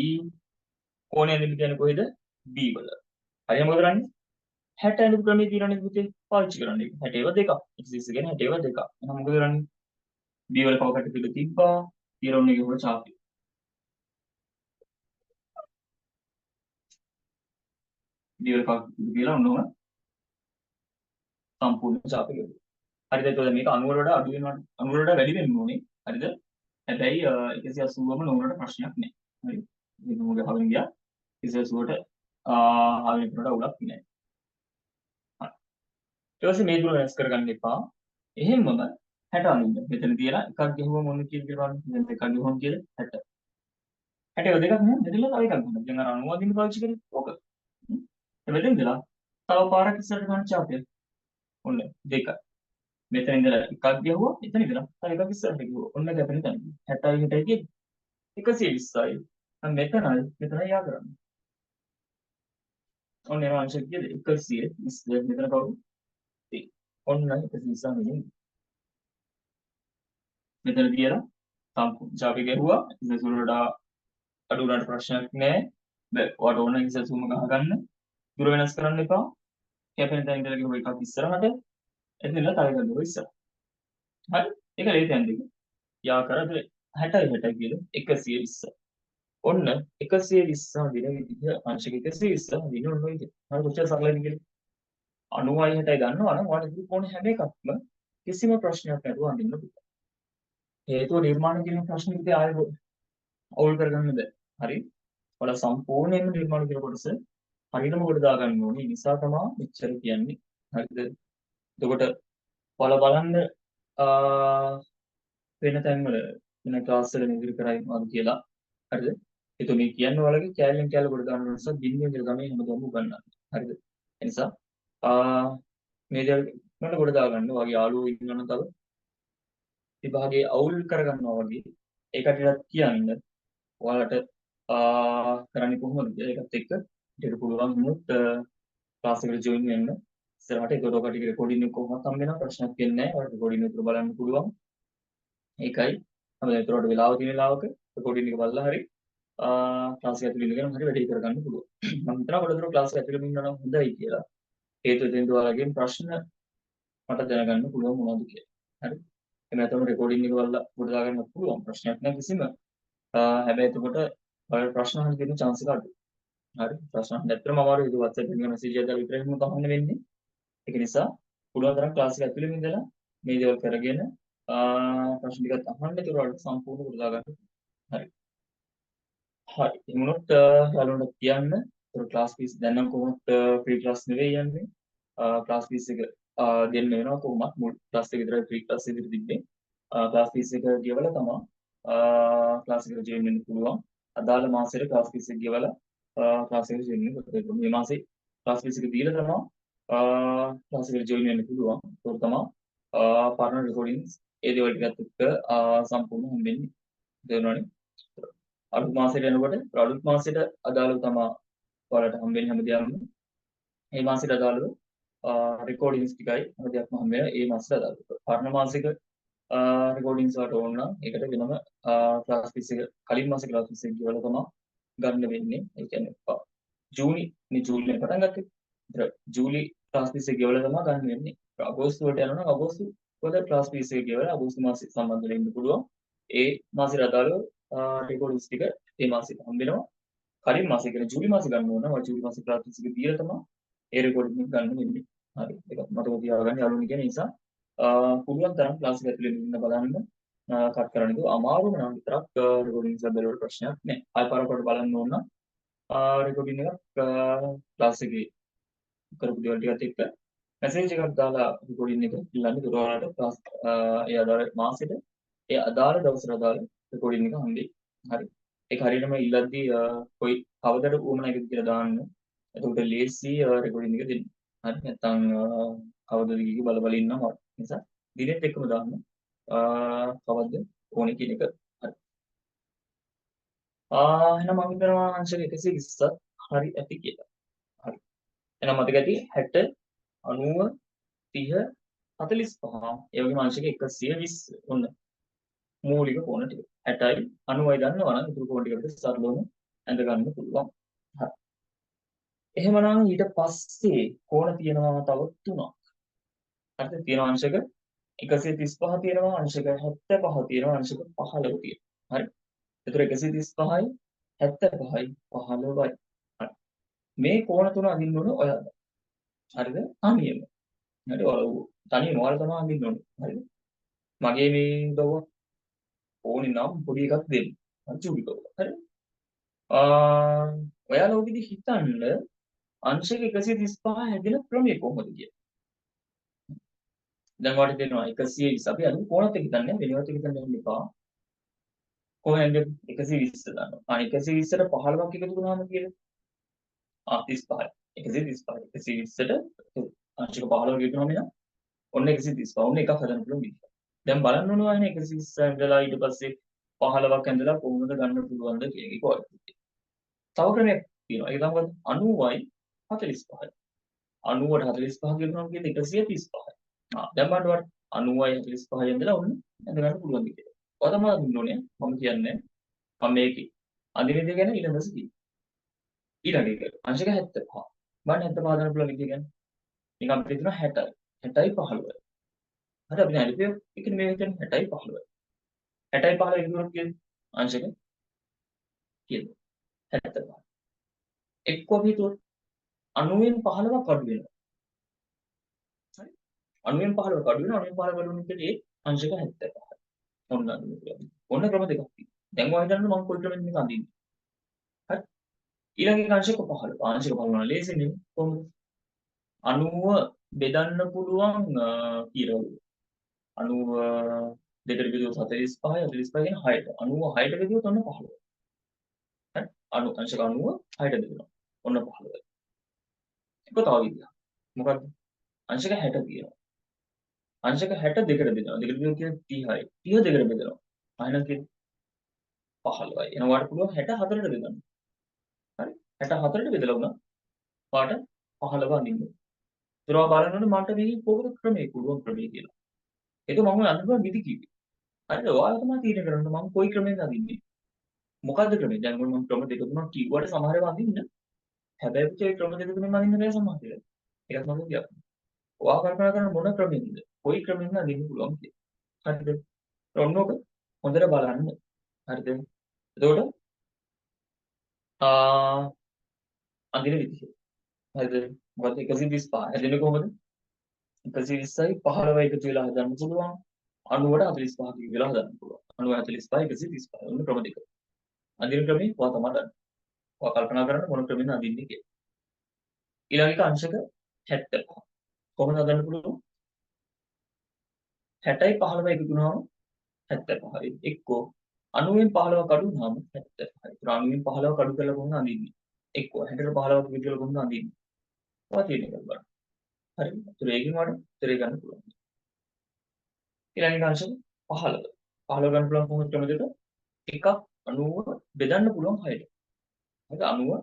කෝණය අඳින්න කියන්නේ කොහෙද? B වල. හරි මොකද කරන්නේ? 60 අඳපු ක්‍රමයේ තියෙනවනේ පුතේ පාවිච්චි කරන්න ඒක. 60 ඒවා දෙකක්. 120 කියන්නේ 60 ඒවා දෙකක්. එහෙනම් මොකද කරන්නේ? B වල කව කට්ටිය තිබ්බා. තියලා ඔන්න එක හොර චාපි. දේවල් එකක් කියලා ඔන්න ඔන්න සම්පූර්ණ චාප ගෙවුවා. හරිද? එතකොට මේක 90 වඩා අඩු වෙනවට 90 වඩා වැඩි වෙන්න ඕනේ. හරිද? හැබැයි 180ම නොවුනට ප්‍රශ්නයක් නෑ. හරි. ඉතින් මොකද ගහගෙන ගියා 180ට ආවෙ තුනට අවුලක් නෑ. හරි. ඊට පස්සේ මේ තුන වෙනස් කරගන්න එපා. එහෙම්මම 60 අඳින්න. මෙතන තියලා එකක් ගැහුවම මොන කීයද කියලා බලන්න. මෙතන දෙකක් ගැහුවම කීයද? 60. 60 දෙකක් නේ. මෙතන තව එකක් ගන්න. දැන් අර 90 අඳින්න පාවිච්චි කරේ. ඕක. මෙතන ඉඳලා තව පාරක් ඉස්සරහට ගන්න චාපය. ඔන්න දෙකයි. මෙතන ඉඳලා එකක් ගැහුවා. එතන ඉඳලා තව එකක් ඉස්සරහට ගැහුවා. ඔන්න කැපෙන තැන. 60යි 60යි කීයද? 120යි. දැන් මෙතනයි මෙතනයි යා කරන්නේ. ඔන්න එනවා අංශ කීයද? 120. මෙතන කවුද? ඔන්න 120 නෙමෙයි. මෙතන තියලා සම්පූර්ණ චාපය ගැහුවා. 180 වඩා අඩු වුණාට ප්‍රශ්නයක් නෑ. බෑ ඔයාලට ඕන 180ම ගහගන්න. දුර වෙනස් කරන්න එපා. කැපෙන තැන ඉඳලා ගිහුව එකක් ඉස්සරහට. එතන ඉඳලා තව එකක් ගිහුවා ඉස්සරහට. හරි? ඒක ලේ තැන් දෙක. යා කරද 60යි 60 කියලා 120. ඔන්න 120 දින විදිහ අංශක 120 දින ඔන්න ඔය විදිහ. හරි කොච්චර සරලයිද කියලා. 90යි 60යි දන්නවා නම් ඔයාලට ඉතින් ඕනේ හැම එකක්ම කිසිම ප්‍රශ්නයක් නැතුව අඳින්න පුළුවන්. හේතුව නිර්මාණ කියන ප්‍රශ්න ඉතින් ආයෙ අවුල් කරගන්න බෑ. හරි? ඔයාලා සම්පූර්ණයෙන්ම නිර්මාණ කියන කොටස හරියටම කොට දාගන්න ඕනේ. ඒ නිසා තමයි මෙච්චර කියන්නේ. හරිද? එතකොට ඔයාලා බලන්න වෙන තැන්වල වෙන ක්ලාස් වල ඉදිරි කරයි මොනවද කියලා. හරිද? ඒක මේ කියන්නේ ඔයාලගේ කැලෙන් කැල කොට දාන්න නිසා බින්දුව කියලා තමයි හැමදේම උගන්වන්නේ. හරිද? ඒ නිසා මේ දේවල් මට කොට දාගන්න. ඔයාගේ යාළුවෝ ඉන්නවනම් තව විභාගයේ අවුල් කරගන්නවා වගේ ඒ කටයුත්තත් කියන්න. ඔයාලට කරන්නේ කොහොමද කියලා ඒකත් එක්ක ඊට පුළුවන් වුණොත් ක්ලාස් එකට ජොයින් වෙන්න. ඉස්සරහට ඒකට ඔය කට්ටිය රෙකෝඩින් එක කොහොමවත් හම්බ වෙනවා ප්‍රශ්නයක් වෙන්නේ නැහැ. ඔයාලට රෙකෝඩින් එක බලන්න පුළුවන්. ඒකයි. හැබැයි ඒතරට වෙලාව තියෙන වෙලාවක රෙකෝඩින් එක බලලා හරි ක්ලාස් එක ඇතුළේ ඉඳගෙන හරි වැඩේ කරගන්න පුළුවන්. මම හිතනවා ගොඩ දුරට ක්ලාස් එක ඇතුළේම ඉන්නවා නම් හොඳයි කියලා. හේතුව එතෙන්ද ඔයාලගෙන් ප්‍රශ්න මට දැනගන්න පුළුවන් මොනවද කියලා. හරි. එහෙම නැත්නම් රෙකෝඩින් එක බලලා ගොඩ දාගන්න පුළුවන්. ප්‍රශ්නයක් නෑ කිසිම. හැබැයි එතකොට ඔයාලට ප්‍රශ්න අහන්න තියෙන chance එක අඩුයි. හරි. ප්‍රශ්න අහන්න ඇත්තටම අමාරුයි. ඒක WhatsApp එකේ මැසේජ් එකක් දාලා විතරයි මම අහන්න වෙන්නේ. ඒක නිසා පුළුවන් තරම් ක්ලාස් එක ඇතුළේම ඉඳලා මේ දේවල් කරගෙන ප්‍රශ්න ටිකත් අහන්න ඒතර ඔයාලට සම්පූර්ණ ගොඩ දාගන්න. හරි. හරි. එහෙම වුණොත් යාළුවන්ට කියන්න. ඒතර ක්ලාස් ෆීස් දැන් නම් කොහොමත් ෆ්‍රී ක්ලාස් නෙවෙයි යන්නේ. ක්ලාස් ෆීස් එක දෙන්න වෙනවා කොහොමත්. මුල් ක්ලාස් එක විතරයි ෆ්‍රී ක්ලාස් විදිහට තිබ්බේ. ක්ලාස් ෆීස් එක ගෙවලා තමයි ක්ලාස් එකට ජොයින් වෙන්න පුළුවන්. අදාළ මාසෙට ක්ලාස් ෆීස් එක ගෙවලා ක්ලාස් එකට ජොයින් වෙන්න පුළුවන්. මේ මාසේ ක්ලාස් ෆීස් එක දීලා තමයි ක්ලාස් එකට ජොයින් වෙන්න පුළුවන්. ඒක තමයි පරණ රෙකෝඩින්ග්ස් ඒ දේවල් ටිකත් එක්ක සම්පූර්ණ හම්බෙන්නේ. තේරුණානේ? අලුත් මාසෙට යනකොට අලුත් මාසෙට අදාළව තමයි ඔයාලට හම්බෙන්නේ හැමදේම. මේ මාසෙට අදාළව රෙකෝඩින්ග්ස් ටිකයි හැම දෙයක්ම හම්බ වෙනවා ඒ මාසෙට අදාළව. පරණ මාසික රෙකෝඩින්ග්ස් වලට ඕන නම් ඒකට වෙනම ක්ලාස් ෆීස් එක කලින් මාසේ ක්ලාස් ෆීස් එක ගෙවලා තමයි ගන්න වෙන්නේ. ඒ කියන්නේ ජූනි මේ ජූලි පටන් ගත්තේ. ඒතර ජූලි ක්ලාස් ෆීස් එක ගෙවලා තමයි ගන්න වෙන්නේ. අගෝස්තු වලට යනවා නම් අගෝස්තු වල ක්ලාස් ෆීස් එක ගෙවලා අගෝස්තු මාසෙ සම්බන්ධ වෙන්න පුළුවන්. ඒ මාසෙට අදාළව රෙකෝඩින්ග්ස් ටික ඒ මාසෙට හම්බ වෙනවා. කලින් මාසෙ කියන්නේ ජූලි මාසෙ ගන්න ඕන නම් ඔය ජූලි මාසෙ ක්ලාස් ෆීස් එක දීලා තමයි ඒ රෙකෝඩින්ග් එක ගන්න වෙන්නේ. හරි. ඒක මතක තියාගන්න යාළුවනි කියන නිසා පුළුවන් තරම් ක්ලාස් එක ඇතුලේ ඉන්න බලන්න කට් කරන්න කිව්වා. අමාරුම නම් විතරක් රෙකෝඩින්ග්ස් එක බැලුවට ප්‍රශ්නයක් නෑ. ආයෙ පාරක් බලන්න ඕන නම් රෙකෝඩින් එකක් ක්ලාස් එකේ කරපු දේවල් ටිකත් එක්ක මැසේජ් එකක් දාලා රෙකෝඩින් එක ඉල්ලන්න. ඒකට ඔයාලට ක්ලාස් ඒ අදාළ මාසෙට ඒ අදාළ දවසට අදාළ රෙකෝඩින් එක හම්බෙයි. හරි. ඒක හරියටම ඉල්ලද්දී කොයි කවදද උවමනා එකද කියලා දාන්න. එතකොට ලේසි රෙකෝඩින් එක දෙන්න. හරි. නැත්තම් කවදද කිය බල බල ඉන්නවා. නිසා දිනෙත් එක්කම දාන්න. කවද්ද ඕනේ කියන එක. හරි. එහෙනම් මම හිතනවා අංශක 120ත් හරි ඇති කියලා. හරි. එහෙනම් මතක ඇති 60 90 30 45 ඒ වගේම අංශක 120 ඔන්න මූලික කෝණ ටික. 60යි 90යි දන්නවා නම් ඉතුරු කෝණ ටික අපිට සරලවම ඇඳ ගන්න පුළුවන්. හරි. එහෙමනම් ඊට පස්සේ කෝණ තියෙනවා තව තුනක්. හරිද? තියෙනවා අංශක 135 තියෙනවා, අංශක 75 තියෙනවා, අංශක 15 තියෙනවා. හරි. එතකොට 135යි 75යි 15යි. හරි. මේ කෝණ තුන අඳින්න ඕන ඔයාලා. හරිද? තනියම. හරි ඔයාලා තනියම ඔයාලා තමයි අඳින්න ඕනේ. හරිද? මගේ මේ උදව්වක් ඕනේ නම් පොඩි එකක් දෙන්න. හරි චූටි උදව්වක්. හරි? ඔයාලා ඔකෙදි හිතන්න අංශක 135 හැදෙන ක්‍රමය කොහොමද කියලා. දැන් ඔයාලට දෙනවා 120. අපි අද කෝණත් එක්ක හිතන්නේ වෙනවත් එක්ක හිතන්න යන්න එපා. කොහොමද 120 දානවා. ආ 120ට 15ක් එකතු වුණාම කියලා. ආ 35යි. 135යි. 120ට අංශක 15 එකතු වුණාම එනවා. ඔන්න 135. ඔන්න එකක් හදන්න පුළුවන් විදිහ. දැන් බලන්න ඕන ඔයානේ 120 ඇඳලා ඊට පස්සේ 15ක් ඇඳලා කොහොමද ගන්න පුළුවන්ද කියන එක ඔයාලට. තව ක්‍රමයක් තියෙනවා. ඒක තමයි මොකද්ද? 90යි 45යි. 90ට 45 කියනවා කියන්නේ 135යි. ආ දැන් බලන්න ඔයාලට 90යි 45යි ඇඳලා ඔන්න ඇඳ ගන්න පුළුවන්ද කියලා. ඔයා තමයි අඳින්න ඕනේ. මම කියන්නේ මම මේකේ අඳින විදිය ගැන ඊළඟ දවසේ කියනවා. ඊළඟ එක අංශක 75. බලන්න 75 හදන්න පුළුවන් විදිය ගැන. නිකන් අපිට හිතෙනවා 60යි. 60යි 15යි. හරි අපි දැන් අලිපිය එකනේ මේ හිතන්නේ 60යි 15යි. 60යි 15 එකතු කරොත් කියන්නේ අංශක කීයද? 75. එක්ක අපි හිතුවොත් 90න් 15ක් අඩු වෙනවා. හරි? 90න් 15ක් අඩු වෙනවා. 90න් 15 අඩු වෙන කියන්නේ ඒ අංශක 75. ඔන්න අඳින්න පුළුවන්. ඔන්න ක්‍රම දෙකක් තියෙනවා. දැන් ඔයා හිතන්න මම කොයි ක්‍රමෙන්ද මේක අඳින්නේ? හරි? ඊළඟ එක අංශක 15. අංශක 15 නම් ලේසි නේ. කොහොමද? 90 බෙදන්න පුළුවන් කීයද? 90 දෙකට බෙදුවොත් 45යි 45 කියන්නේ 6ට. 90 6ට බෙදුවොත් ඔන්න 15. හරි? අංශක 90 6ට බෙදුණා. ඔන්න 15යි. එක තව විදියක්. මොකද්ද? අංශක 60 තියෙනවා. අංශක 60 දෙකට බෙදෙනවා. දෙකට බෙදුවොත් කියන්නේ 30යි. 30 දෙකට බෙදෙනවා. එහෙනම් කීයද? 15යි. එහෙනම් ඔයාලට පුළුවන් 64ට බෙදන්න. හරි? 64ට බෙදලා වුණා ඔයාලට 15 අඳින්න. ඒතර ඔයා බලන්න ඕනේ මට මේ කොහොමද ක්‍රමේ පුළුවන් ක්‍රමේ කියලා. ඒක මම ඔය අඳින විදි කිව්වේ. හරිද? ඔයාලා තමයි තීරණය කරන්න මම කොයි ක්‍රමෙන්ද අඳින්නේ. මොකද්ද ක්‍රමේ? දැන් ඔය මම ක්‍රම දෙක තුනක් කිව්වට සමහර ඒවා අඳින්න. හැබැයි පුතේ ඒ ක්‍රම දෙක තුනෙන් අඳින්න බෑ සමහර ඒවා. ඒකත් මම කියනවා. ඔයා කල්පනා කරන මොන ක්‍රමෙන්ද? කොයි ක්‍රමෙන්ද අඳින්න පුළුවන් කියලා. හරිද? ඔන්න ඔක හොඳට බලන්න. හරිද? එතකොට අඳින විදිහ. හරිද? මොකද්ද 135 හැදෙන්නේ කොහොමද? 120යි 15යි එකතු වෙලා හදන්න පුළුවන්. 90ට 45 එකතු වෙලා හදන්න පුළුවන්. 90 45 135. ඔන්න ක්‍රම දෙක. අඳින ක්‍රමේ ඔයා තමයි දන්නේ. ඔයා කල්පනා කරන්න මොන ක්‍රමෙන්ද අඳින්නේ කියලා. ඊළඟ එක අංශක 75. කොහොමද හදන්න පුළුවන්? 60යි 15 එකතු වුණාම 75යි. එක්කෝ 90න් 15ක් අඩු වුණාම 75යි. ඒතර 90න් 15ක් අඩු කරලා කොහොමද අඳින්නේ? එක්කෝ 60ට 15ක් එකතු කරලා කොහොමද අඳින්නේ? ඔයා තීරණය කරලා බලන්න. හරි. ඒතර ඒකෙන් ඔයාලට උත්තරේ ගන්න පුළුවන්. ඊළඟ එක අංශක 15. 15 ගන්න පුළුවන් කොහොමද ක්‍රම දෙක? එකක් 90 බෙදන්න පුළුවන් 6ට. හරිද? 90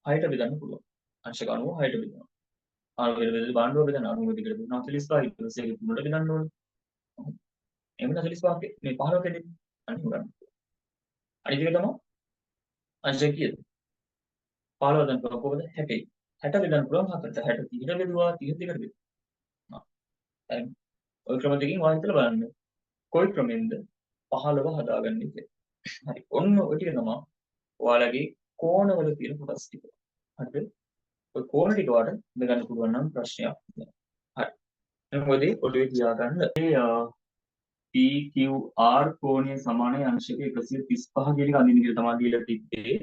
6ට බෙදන්න පුළුවන්. අංශක 90 6ට බෙදනවා. 90 බෙදලා බලන්න බෙදන්න 90 දෙකට බෙදනවා 45 ඊට පස්සේ ඒක තුනට බෙදන්න ඕනේ. එහෙම 45 මේ 15 දෙන්නේ අනිත් ගන්න. අනිත් එක තමයි අංශක කීයද? 15 ගන්න පුළුවන් කොහොමද? 60යි. 60 බෙදන්න පුළුවන් 4ට. 60 30ට බෙදුවා 30 දෙකට බෙදුවා. දැන් ඔය ක්‍රම දෙකකින් ඔයා හිතලා බලන්න. කොයි ක්‍රමෙන්ද 15 හදාගන්නේ කියලා. හරි. ඔන්න ඔය ටික තමයි ඔයාලගේ කෝණවල තියෙන කොටස් ටික. හරිද? ඔය කෝණ ටික ඔයාලට ඉඳ ගන්න පුළුවන් නම් ප්‍රශ්නයක් නෑ. හරි. එහෙනම් මොකද ඔළුවේ තියාගන්න. මේ PQR කෝණය සමානයි අංශක 135 කියන එක අඳින්න කියලා තමයි දීලා තිබ්බේ.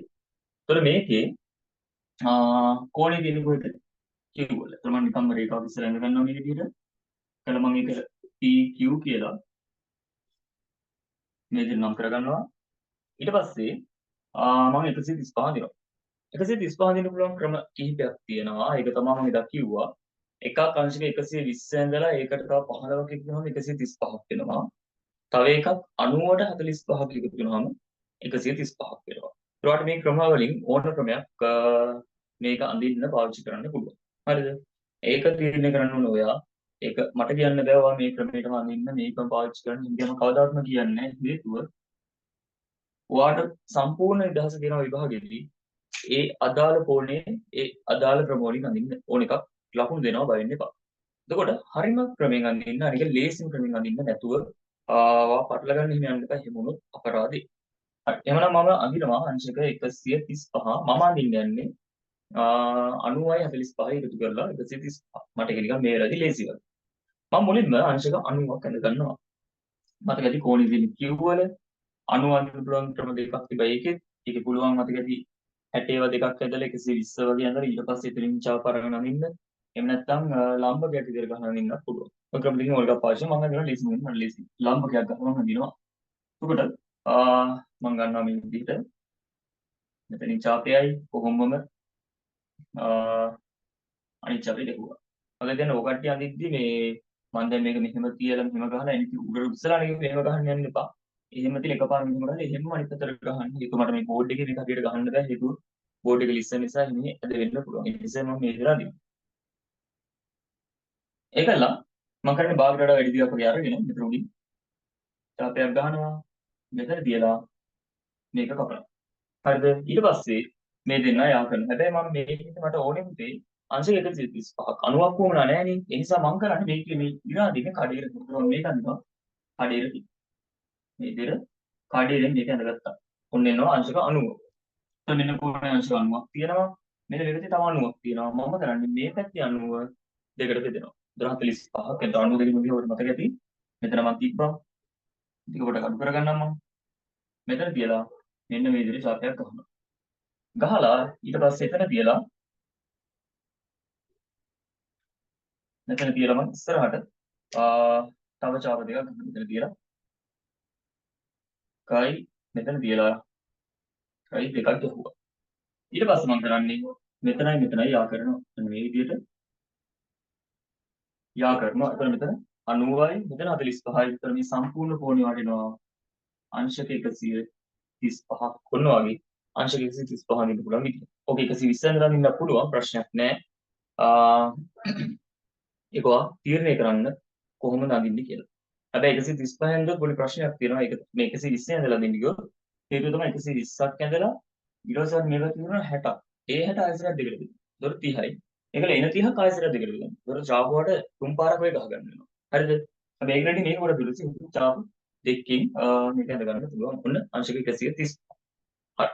ඒතර මේකේ කෝණය තියෙන්නේ කොහෙද? Q වල. ඒතර මම නිකම්ම රේඛාවක් ඉස්සරහ ඇඳ ගන්නවා මේ විදිහට. කළා මම ඒක PQ කියලා මේ විදිහට නම් කරගන්නවා. ඊට පස්සේ මම 135 දෙනවා. 135 දෙන්න පුළුවන් ක්‍රම කිහිපයක් තියෙනවා. ඒක තමයි මම එදා කිව්වා. එකක් අංශක 120 ඇඳලා ඒකට තව 15ක් එකතු වෙනවම 135ක් වෙනවා. තව එකක් 90ට 45ක් එකතු වෙනවම 135ක් වෙනවා. ඒකට මේ ක්‍රම වලින් ඕන ක්‍රමයක් මේක අඳින්න පාවිච්චි කරන්න පුළුවන්. හරිද? ඒක තීරණය කරන්න ඕන ඔයා. ඒක මට කියන්න බෑ ඔයා මේ ක්‍රමයටම අඳින්න මේකම පාවිච්චි කරන්න. එහෙම කවදාවත්ම කියන්නේ නැහැ. හේතුව ඔයාට සම්පූර්ණ නිදහස දෙනවා විභාගෙදී ඒ අදාළ කෝණයේ ඒ අදාළ ක්‍රම වලින් අඳින්න ඕන එකක් ලකුණු දෙනවා බය වෙන්න එපා. එතකොට හරිම ක්‍රමයෙන් අඳින්න අනික ලේසිම ක්‍රමයෙන් අඳින්න නැතුව ආවා පටල ගන්න එහෙම යන්න එපා. එහෙම වුණොත් අපරාධේ. හරි. එහෙමනම් මම අඳිනවා අංශක 135 මම අඳින්න යන්නේ 90යි 45යි එකතු කරලා 135. මට ඒක නිකන් මේ වෙලාවේදී ලේසි වගේ. මම මුලින්ම අංශක 90ක් ඇඳ ගන්නවා. මතක ඇති කෝණේ තියෙන Q වල 90 අඳින්න පුළුවන් ක්‍රම දෙකක් තිබ්බා ඒකෙත්. ඒකේ පුළුවන් මතක ඇති 60 ඒවා දෙකක් ඇදලා 120 වගේ ඇඳලා ඊට පස්සේ එතනින් චාප අරගෙන අඳින්න. එහෙම නැත්නම් ලම්බකයක් විදිහට ගහන අඳින්නත් පුළුවන්. ඔය ක්‍රම දෙකෙන් ඔය එකක් පාවිච්චි මම අඳිනවා ලේසි මොකද මට ලේසි. ලම්බකයක් ගහනවා මම අඳිනවා. එතකොට මම ගන්නවා මේ විදිහට. මෙතනින් චාපයයි කොහොමම අනිත් චාපය ගැහුවා. මම දැන් ඔය කට්ටිය අඳිද්දි මේ මම දැන් මේක මෙහෙම තියලා මෙහෙම ගහලා එනික උඩට උස්සලා නෙවෙයි මෙහෙම ගහන්න යන්න එපා. එහෙම තියලා එකපාර මෙහෙම ගහලා එහෙම අනිත් පැත්තට ගහන්න. ඒක මට මේ බෝඩ් එකේ මේක හරියට ගහන්න බෑ. හේතුව බෝඩ් එක ලිස්සන නිසා එහෙම ඇද වෙන්න පුළුවන්. ඒ නිසා මම මේ විදිහට අඳිනවා. ඒකලා මම කරන්නේ භාගයට වඩා වැඩි දිගක් වගේ අරගෙන මෙතන උඩින් චාපයක් ගහනවා. මෙතන තියලා මේක කපනවා. හරිද? ඊට පස්සේ මේ දෙන්නා යා කරනවා. හැබැයි මම මේකෙන් මට ඕනේ පුතේ අංශක 135ක් 90ක් වුණා නෑනේ. ඒ නිසා මං කරන්නේ මේකේ මේ ඉර අඳින කඩේට මම මේක අඳිනවා. කඩේට මේ විදිහට කඩේෙන් මේක ඇඳගත්තා. ඔන්න එනවා අංශක 90. එතකොට මෙන්න කෝණේ අංශක 90ක් තියෙනවා. මෙන්න මේ පැත්තේ තව 90ක් තියෙනවා. මම කරන්නේ මේ පැත්තේ 90 දෙකට බෙදෙනවා. 45ක්. එතකොට 90 දෙකම ගිහුවට මතක ඇති. මෙතන මං තිබ්බා. ටික පොඩක් අඩු කරගන්නම් මං. මෙතන තියලා මෙන්න මේ විදිහට චාපයක් ගහනවා. ගහලා ඊට පස්සේ එතන තියලා මෙතන තියලා මං ඉස්සරහට තව චාප දෙකක් ගහනවා. මෙතන තියලා කයි මෙතන තියලා කයි දෙකක් ගැහුවා. ඊට පස්සේ මං කරන්නේ මෙතනයි මෙතනයි යා කරනවා. මෙන්න මේ විදිහට යා කරනවා. එතන මෙතන 90යි මෙතන 45යි. එතන මේ සම්පූර්ණ කෝණය වටිනවා අංශක 135ක්. ඔන්න වගේ අංශක 135 අඳින්න පුළුවන් විදිය. ඔක 120 ඇඳලා අඳින්න පුළුවන් ප්‍රශ්නයක් නෑ. ඒක ඔයා තීරණය කරන්න කොහොමද අඳින්නේ කියලා. හැබැයි 135 ඇඳුවොත් පොඩි ප්‍රශ්නයක් තියෙනවා. ඒක මේ 120 ඇඳලා අඳින්න ගියොත් හේතුව තමයි 120ක් ඇඳලා ඊට පස්සේ මේක තියෙනවා 60ක්. ඒ 60 ආයෙසරක් දෙකට බෙදෙනවා. ඒතකොට 30යි. ඒකල එන 30ක් ආයෙසරක් දෙකට බෙදෙනවා. ඒතකොට චාපුවට තුන් පාරක් වගේ ගහ ගන්න වෙනවා. හරිද? හැබැයි ඒකට මේක පොඩි පිළිසි චාප දෙකකින් මේක ඇඳ ගන්න පුළුවන්. ඔන්න අංශක 135. හරි.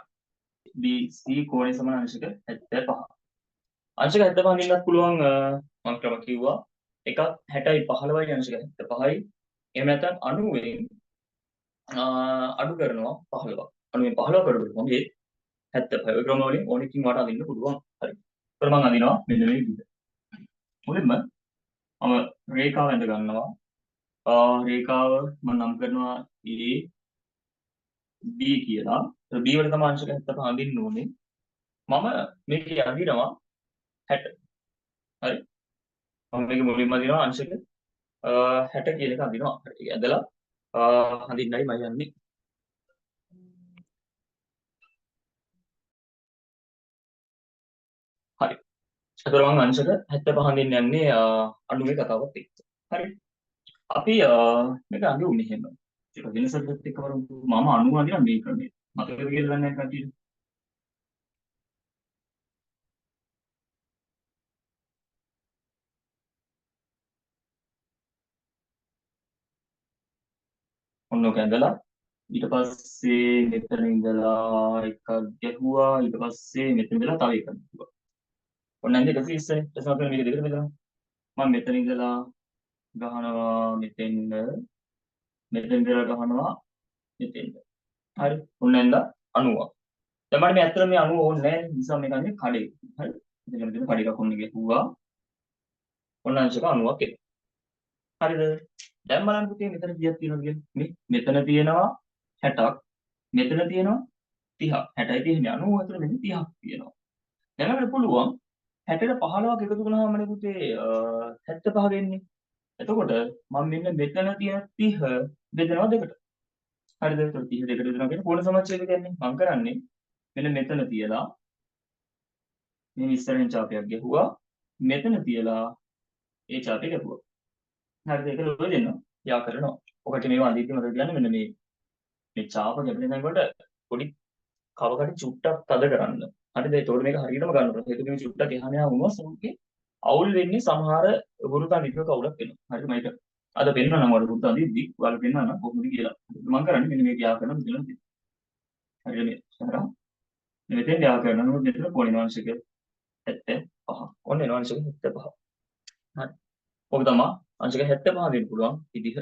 B C කෝණය සමාන අංශක 75. අංශක 75 අඳින්නත් පුළුවන්. මම ක්‍රම කිව්වා. එකක් 60යි 15යි අංශක 75යි. එහෙම නැත්නම් 90න් අඩු කරනවා 15ක්. 90න් 15ක් අඩු කරනවා. මේ 75. ඔය ක්‍රම වලින් ඕනෙකින් වට අඳින්න පුළුවන්. හරි. ඒතර මම අඳිනවා මෙන්න මේ විදිහට. මුලින්ම මම රේඛාව ඇඳ ගන්නවා. රේඛාව මම නම් කරනවා A B කියලා. ඒතර B වල තමයි අංශක 75 අඳින්න ඕනේ. මම මේකේ අඳිනවා 60. හරි. මම මේක මුලින්ම අඳිනවා අංශක 60 කියන එක අඳිනවා. හරි. ඒක ඇඳලා අඳින්නයි මම යන්නේ. හරි. එතකොට මම අංශක 75 අඳින්න යන්නේ අණුවේ කතාවත් එක්ක. හරි. අපි මේක අඳිමු මෙහෙම. ඒක වෙනසකට එක්ක වරමු. මම අණුව අඳිනවා මේ ක්‍රමයට. මතකද කියලා දන්නේ නැහැ කට්ටියට. ඔන්න ඔක ඇඳලා ඊට පස්සේ මෙතන ඉඳලා එකක් ගැහුවා. ඊට පස්සේ මෙතන ඉඳලා තව එකක් ගැහුවා. ඔන්න ඇඳ 120 නේ. ඊට පස්සේ මම මේක දෙකට බෙදනවා. මම මෙතන ඉඳලා ගහනවා මෙතෙන්ද, මෙතන ඉඳලා ගහනවා මෙතෙන්ද. හරි. ඔන්න ඇඳ 90ක්. දැන් මට මේ ඇත්තටම මේ 90 ඕනේ නෑ. නිසා මේක අඳින්නේ කඩේ. හරි. මෙතන මෙතන කඩ එකක් ඔන්න ගැහුවා. ඔන්න අංශක 90ක් එනවා. හරිද? දැන් බලන්න පුතේ මෙතන කීයක් තියෙනවද කියලා. මේ මෙතන තියෙනවා 60ක්. මෙතන තියෙනවා 30ක්. 60යි තියෙන්නේ 90 අතර මෙතන 30ක් තියෙනවා. දැන් අපිට පුළුවන් 60ට 15ක් එකතු වුණාම නේ පුතේ 75 වෙන්නේ. එතකොට මම මෙන්න මෙතන තියෙන 30 බෙදනවා දෙකට. හරිද? එතකොට 30 දෙකට බෙදනවා කියන්නේ කෝණ සමච්ඡේද කියන්නේ. මම කරන්නේ මෙන්න මෙතන තියලා මේ ඉස්සරහින් චාපයක් ගැහුවා. මෙතන තියලා ඒ චාපය ගැහුවා. හරිද? ඒක ලොව දෙන්න. යා කරනවා. ඔකට මේවා අඳිද්දි මතක තියාගන්න මෙන්න මේ මේ චාප ගැපෙන තැන් වලට පොඩි කවකට චුට්ටක් තද කරන්න. හරිද? එතකොට මේක හරියටම ගන්න ඕනේ. හේතුව මේ චුට්ටක් එහා මෙහා වුණොත් ඕකේ අවුල් වෙන්නේ සමහර ගුරුතන් විදිහක අවුලක් වෙනවා. හරිද? මම ඒක අද පෙන්නන්නම් ඔයාලට ගුරුතන් අඳිද්දි ඔයාලා පෙන්නන්නම් කොහොමද කියලා. මම කරන්නේ මෙන්න මේක යා කරනවා මෙතන තියෙනවා. හරිද මේ? හරි. මෙතෙන් යා කරනවා. නමුත් මෙතන කෝණික අංශක 75. ඔන්න එනවා අංශක 75. හරි. ඔක තමයි අංශක 75 දෙන්න පුළුවන් විදිහ.